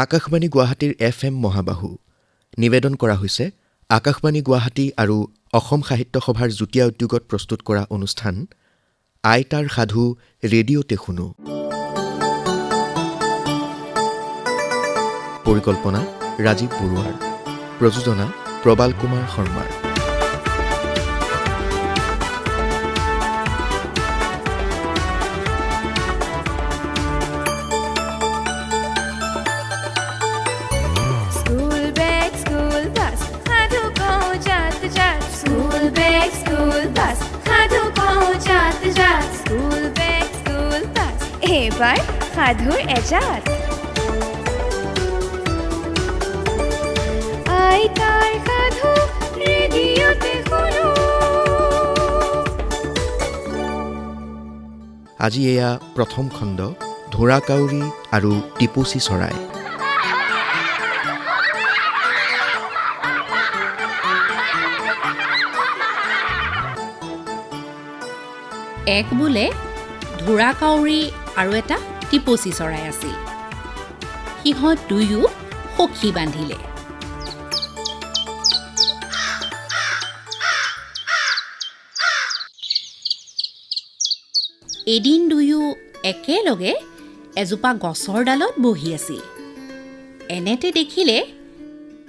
আকাশবাণী গুৱাহাটীৰ F M মহাবাহু নিবেদন কৰা হৈছে। আকাশবাণী গুৱাহাটী আৰু অসম সাহিত্য সভাৰ যুটীয়া উদ্যোগত প্ৰস্তুত কৰা অনুষ্ঠান আইতাৰ সাধু ৰেডিঅ'তে শুনো। পৰিকল্পনা ৰাজীৱ বৰুৱাৰ, প্ৰযোজনা প্ৰবাল কুমাৰ শৰ্মাৰ। স্কুল বেগ স্কুল বাছ সাধু কওঁ জাত জাত, স্কুল বেগ স্কুল বাছ সাধু কওঁ জাত জাত, স্কুল বেগ স্কুল বাছ এইবাৰ সাধুৰ এজাত। আইতাৰ সাধু ৰেডিঅ'তে শুনো। আজি এয়া প্ৰথম খণ্ড, ঢোঁৰাকাউৰী আৰু টিপচী চৰাই। এক বোলে ঢোঁৰাকাউৰী আৰু এটা টিপচী চৰাই আছিল। সিহঁত দুয়ো সখী বান্ধিলে। এদিন দুয়ো একেলগে এজোপা গছৰ ডালত বহি আছিল। এনেতে দেখিলে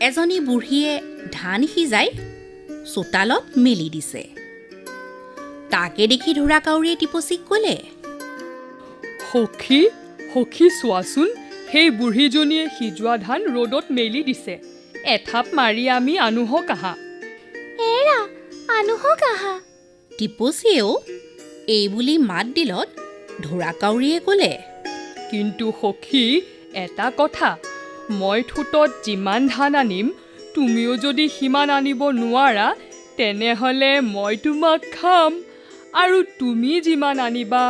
এজনী বুঢ়ীয়ে ধান সিজাই চোতালত মেলি দিছে। তাকে দেখি ঢোঁৰাকাউৰীয়ে টিপচীক ক'লে, সখী সখী, চোৱাচোন, সেই বুঢ়ীজনীয়ে সিজোৱা ধান ৰ'দত মেলি দিছে। এথাপ মাৰি আমি আনোহক আহা। এৰা, আনোহক আহা। টিপচীয়েও এই বুলি মাত দিলত ঢোঁৰাকাউৰীয়ে ক'লে, কিন্তু সখী, এটা কথা, মই ঠোঁটত যিমান ধান আনিম তুমিও যদি সিমান আনিব নোৱাৰা তেনেহ'লে মই তোমাক খাম, আৰু তুমি যিমান আনিবা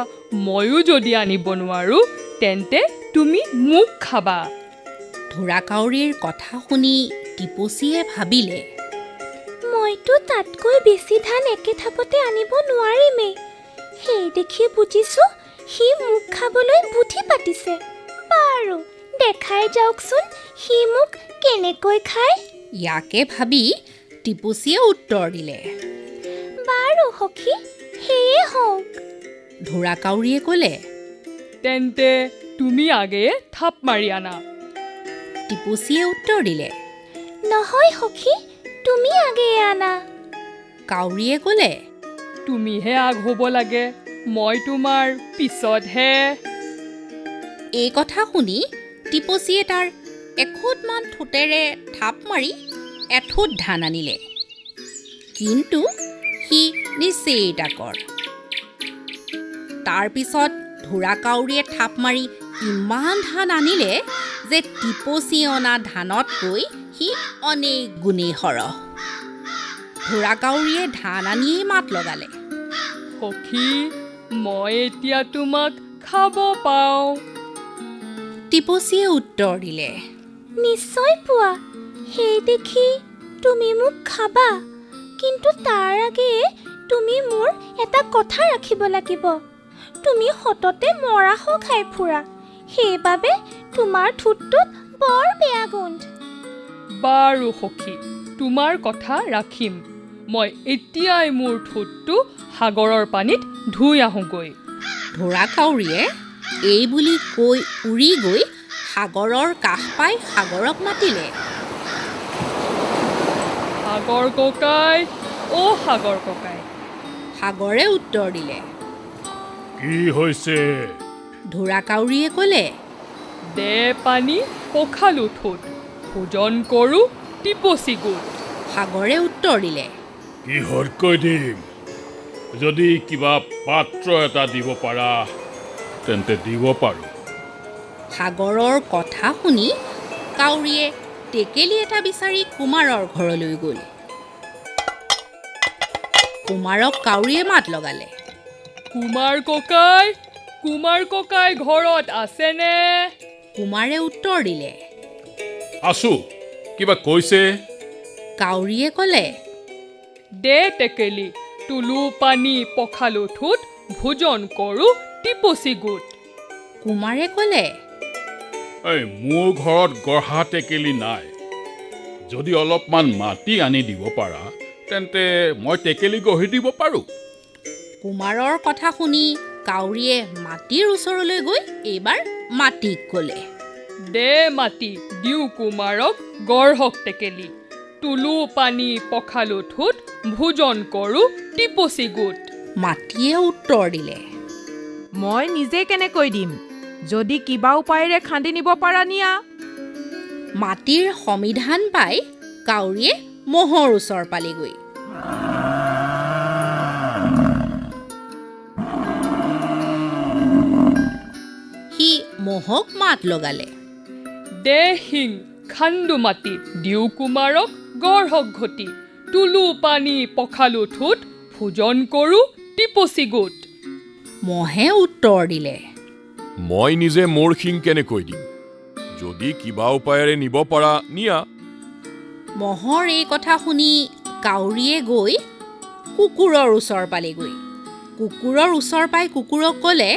ময়ো যদি আনিব নোৱাৰোঁ তেন্তে তুমি মোক খাবা। ঢোঁৰাকাউৰীৰ কথা শুনি টিপচীয়ে ভাবিলে, মইতো তাতকৈ বেছি ধান একে থাপতে আনিব নোৱাৰিমেই। সেই দেখি বুজিছোঁ সি মোক খাবলৈ বুদ্ধি পাতিছে। বাৰু, দেখাই যাওকচোন সি মোক কেনেকৈ খায়। ইয়াকে ভাবি টিপচীয়ে উত্তৰ দিলে, বাৰু সখী, সেয়ে হওক। ঢোঁৰাকাউৰীয়ে ক'লে, তেন্তে তুমি আগেয়ে থাপ মাৰি আনা। টিপচীয়ে উত্তৰ দিলে, নহয় সখী, তুমি আগেয়ে আনা। কাউৰীয়ে ক'লে, তুমিহে আগ হ'ব লাগে, মই তোমাৰ পিছতহে। এই কথা শুনি টিপচীয়ে তাৰ এখুদমান ঠোঁটেৰে থাপ মাৰি এঠোঁট ধান আনিলে। কিন্তু সি নিচেই তাকৰ। তাৰপিছত ঢোঁৰাকাউৰীয়ে থাপ মাৰি ইমান ধান আনিলে যে টিপচীয়ে অনা ধানতকৈ সি অনেক গুণেই সৰহ। ঢোঁৰাকাউৰীয়ে ধান আনিয়েই মাত লগালে, সখী, মই এতিয়া তোমাক খাব পাওঁ। টিপচীয়ে উত্তৰ দিলে, নিশ্চয় পোৱা, সেই দেখি তুমি মোক খাবা, কিন্তু তাৰ আগেয়ে তুমি মোৰ এটা কথা ৰাখিব লাগিব। তুমি সততে মৰাশ খাই ফুৰা, সেইবাবে তোমাৰ ঠোঁটটোত বৰ বেয়া গোন্ধ। বাৰু সখী, তোমাৰ কথা ৰাখিম। মই এতিয়াই মোৰ ঠোঁটটো সাগৰৰ পানীত ধুই আহোঁগৈ। ঢোঁৰাকাউৰীয়ে এই বুলি কৈ উৰি গৈ সাগৰৰ কাষ পাই সাগৰক মাতিলে, সাগৰ ককাই, অ' সাগৰ ককাই। সাগৰে উত্তৰ দিলে, কি হৈছে? ঢোঁৰাকাউৰীয়ে ক'লে, দে পানী পখালো ঠোঁট, ভোজন কৰোঁ টিপচী গোট। সাগৰে উত্তৰ দিলে, কিহতকৈ দিম? যদি কিবা পাত্ৰ এটা দিব পাৰা তেন্তে দিব পাৰোঁ। সাগৰৰ কথা শুনি কাউৰীয়ে টেকেলি এটা বিচাৰি কুমাৰৰ ঘৰলৈ গ'ল। কুমাৰক কাউৰীয়ে মাত লগালে, কুমাৰ ককাই, কুমাৰ ককাই ঘৰত আছেনে? কুমাৰে উত্তৰ দিলে, আছো, কিবা কৈছে? কাউৰীয়ে ক'লে, দে টেকেলি, তুলো পানী পখালো ঠোঁট, ভোজন কৰোঁ টিপচী গোট। কুমাৰে ক'লে, এই মোৰ ঘৰত গঢ়া টেকেলি নাই, যদি অলপমান মাটি আনি দিব পাৰা তেন্তে মই টেকেলি গঢ়ি দিব পাৰোঁ। কুমাৰৰ কথা শুনি কাউৰীয়ে মাটিৰ ওচৰলৈ গৈ এইবাৰ মাটিক ক'লে, দে মাটি দিওঁ কুমাৰক গঢ়ক টেকেলি, তোলো পানী পখালো ঠোঁট, ভোজন কৰোঁ টিপচি গোট। মাটিয়ে উত্তৰ দিলে, মই নিজে কেনেকৈ দিম? যদি কিবা উপায়েৰে খান্দি নিব পাৰা নিয়া। মাটিৰ সমিধান পাই কাউৰীয়ে ম'হৰ ওচৰ পালেগৈ। সি ম'হক মাত লগালে, দে শিং খান্দো মাটি, দিওঁ কুমাৰক গঢ়ক ঘটি, তোলো পানী পখালো ঠোঁট, ভোজন কৰোঁ টিপচি গোট। ম'হে উত্তৰ দিলে, মই নিজে মোৰ শিং কেনেকৈ দিম? যদি কিবা উপায়েৰে নিব পাৰা নিয়া। ম'হৰ এই কথা শুনি কাউৰীয়ে গৈ কুকুৰৰ ওচৰ পালেগৈ। কুকুৰৰ ওচৰ পাই কুকুৰক ক'লে,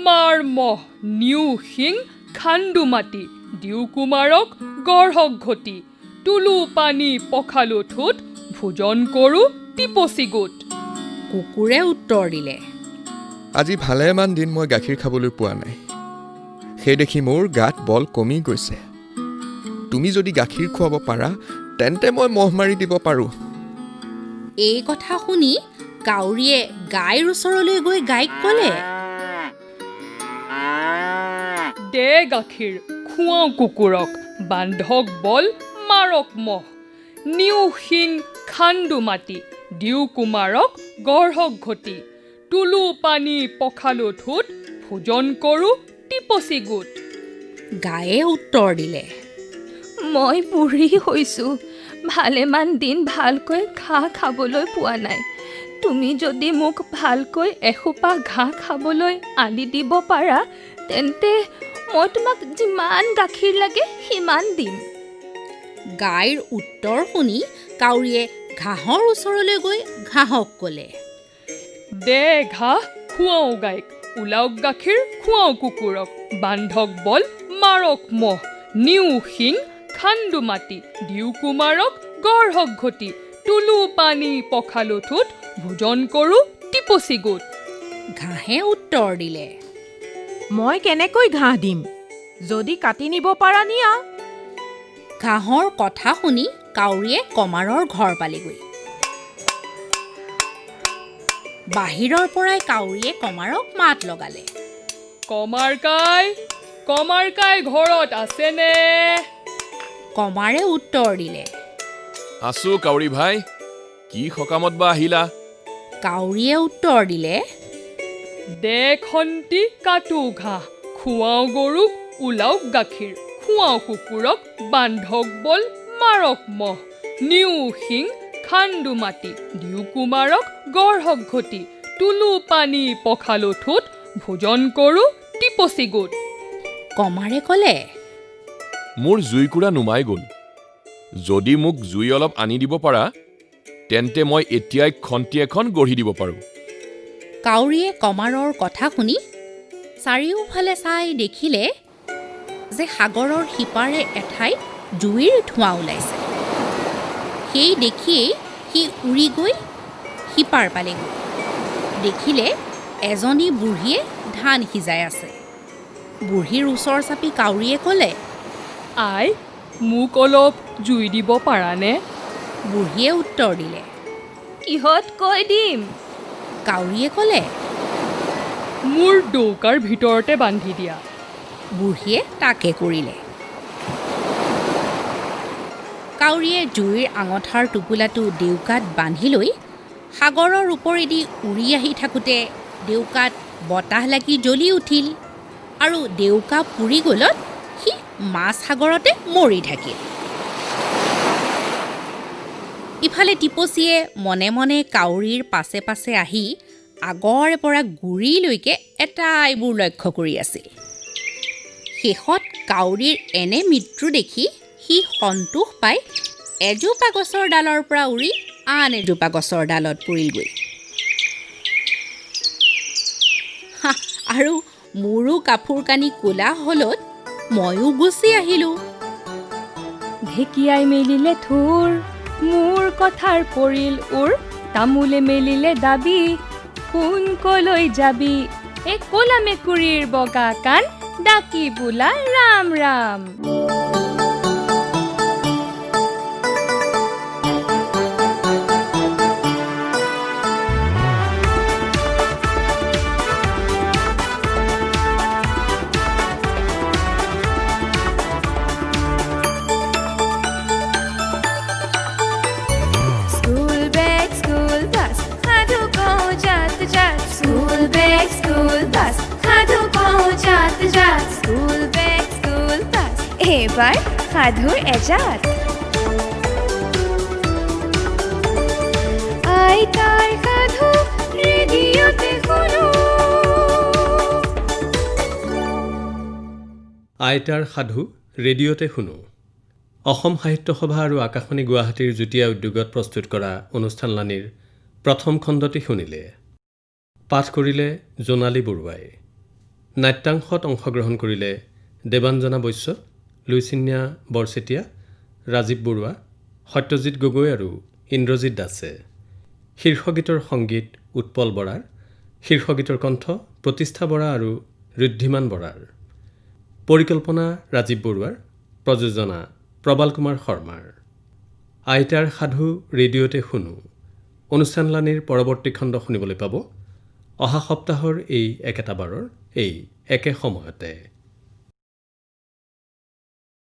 মাৰ ম'হ নিওঁ শিং খান্দো মাটি, দিওঁ কুমাৰক গঢ়ক ঘটি, তোলো পানী পখালো ঠোঁট, ভোজন কৰোঁ টিপচি গোট। কুকুৰে উত্তৰ দিলে, আজি ভালেমান দিন মই গাখীৰ খাবলৈ পোৱা নাই, সেই দেখি মোৰ গাত বল কমি গৈছে। তুমি যদি গাখীৰ খুৱাব পাৰা তেন্তে মই ম'হ মাৰি দিব পাৰোঁ। এই কথা শুনি কাউৰীয়ে গাইৰ ওচৰলৈ গৈ গাইক ক'লে, দে গাখীৰ খুৱাওঁ কুকুৰক, বান্ধক বল মাৰক ম'হ, নিওঁ শিং খান্দো মাটি, দিওঁ কুমাৰক গঢ়ক ঘটি, তোলো পানী পখালো ঠোঁট, ভোজন কৰোঁ টিপচি গোট। গায়ে উত্তৰ দিলে, মই বুঢ়ী হৈছোঁ, ভালেমান দিন ভালকৈ ঘাঁহ খাবলৈ পোৱা নাই। তুমি যদি মোক ভালকৈ এসোপা ঘাঁহ খাবলৈ আনি দিব পাৰা তেন্তে মই তোমাক যিমান গাখীৰ লাগে সিমান দিম। গাইৰ উত্তৰ শুনি কাউৰীয়ে ঘাঁহৰ ওচৰলৈ গৈ ঘাঁহক ক'লে, দে ঘাঁহ খুৱাওঁ গাইক, ওলাওক গাখীৰ খুৱাওঁ কুকুৰক, বান্ধক বল মাৰক ম'হ, নিওঁ শিং খান্দো মাটি, দিওঁ কুমাৰক গঢ়ক ঘটি, তোলো পানী পখালো ঠোঁট, ভোজন কৰোঁ টিপচি গোট। ঘাঁহে উত্তৰ দিলে, মই কেনেকৈ ঘাঁহ দিম? যদি কাটি নিব পাৰা নিয়া। ঘাঁহৰ কথা শুনি কাউৰীয়ে কমাৰৰ ঘৰ পালেগৈ। বাহিৰৰ পৰাই কাউৰীয়ে কমাৰক মাত লগালে, কমাৰ কাই, কমাৰ কাই ঘৰত আছেনে? কমাৰে উত্তৰ দিলে, আছো কাউৰী ভাই, কি সকামত বা আহিলা? কাউৰীয়ে উত্তৰ দিলে, দে খন্তি কাটো ঘাঁহ, খুৱাওঁ গৰুক ওলাওক গাখীৰ, খুৱাওঁ কুকুৰক বান্ধক বল মাৰক ম'হ, নিওঁ শিং খান্দো মাটি, দিওঁ কুমাৰক গঢ়ক ঘটি, তোলো পানী পখালো ঠোঁট, ভোজন কৰোঁ টিপচি গোট। কমাৰে ক'লে, মোৰ জুইকুৰা নুমাই গ'ল, যদি মোক জুই অলপ আনি দিব পাৰা তেন্তে মই এতিয়াই খন্তি এখন গঢ়ি দিব পাৰোঁ। কাউৰীয়ে কমাৰৰ কথা শুনি চাৰিওফালে চাই দেখিলে যে সাগৰৰ সিপাৰে এঠাইত জুইৰ ধোঁৱা ওলাইছে। সেই দেখিয়েই সি উৰি গৈ সিপাৰ পালেগৈ। দেখিলে এজনী বুঢ়ীয়ে ধান সিজাই আছে। বুঢ়ীৰ ওচৰ চাপি কাউৰীয়ে ক'লে, আই, মোক অলপ জুই দিব পাৰানে? বুঢ়ীয়ে উত্তৰ দিলে, কিহত কৈ দিম? কাউৰীয়ে ক'লে, মোৰ ডৌকাৰ ভিতৰতে বান্ধি দিয়া। বুঢ়ীয়ে তাকে কৰিলে। কাউৰীয়ে জুইৰ আঙঠাৰ টোপোলাটো ডেউকাত বান্ধি লৈ সাগৰৰ ওপৰেদি উৰি আহি থাকোঁতে ডেউকাত বতাহ লাগি জ্বলি উঠিল আৰু ডেউকা পুৰি গ'লত সি মাছ সাগৰতে মৰি থাকিল। ইফালে টিপচীয়ে মনে মনে কাউৰীৰ পাছে পাছে আহি আগৰে পৰা গুৰিলৈকে এটাইবোৰ লক্ষ্য কৰি আছিল। শেষত কাউৰীৰ এনে মৃত্যু দেখি সি সন্তোষ পাই এজোপা গছৰ ডালৰ পৰা উৰি আন এজোপা গছৰ ডালত পৰিলগৈ আৰু মোৰো কাপোৰ কানি ক'লা হ'লত ময়ো গুচি আহিলোঁ। ঢেকীয়াই মেলিলে থোৰ, মোৰ কথাৰ পৰিল ওৰ, তামোলে মেলিলে দাবি, কোন কলৈ যাবি, এই ক'লা মেকুৰীৰ বগা কাণ, ডাকি বোলা Ram Ram. School bag school bus, সাধু কওঁ জাত জাত। স্কুল বেগ স্কুল বাছ, সাধু কওঁ জাত জাত। স্কুল বেগ স্কুল বাছ, এইবাৰ সাধুৰ এজাত। আইতাৰ সাধু ৰেডিঅ'তে শুনো। আইতাৰ সাধু ৰেডিঅ'তে শুনো। অসম সাহিত্য সভা আৰু আকাশবাণী গুৱাহাটীৰ যুটীয়া উদ্যোগত প্ৰস্তুত কৰা অনুষ্ঠানলানিৰ প্ৰথম খণ্ডটি শুনিলে। পাঠ কৰিলে জোনালী বৰুৱাই। নাট্যাংশত অংশগ্ৰহণ কৰিলে দেৱাঞ্জনা বৈশ্য, লুইচিন্যা বৰচেতিয়া, ৰাজীৱ বৰুৱা, সত্যজিৎ গগৈ আৰু ইন্দ্ৰজিৎ দাসে। শীৰ্ষগীতৰ সংগীত উৎপল বৰাৰ, শীৰ্ষগীতৰ কণ্ঠ প্ৰতিষ্ঠা বৰা আৰু ঋদ্ধিমান বৰাৰ। পৰিকল্পনা ৰাজীৱ বৰুৱাৰ, প্ৰযোজনা প্ৰবাল কুমাৰ শৰ্মাৰ। আইতাৰ সাধু ৰেডিঅ'তে শুনো অনুষ্ঠানলানিৰ পৰৱৰ্তী খণ্ড শুনিবলৈ পাব অহা সপ্তাহৰ এই একেটা বাৰৰ এই একে সময়তে।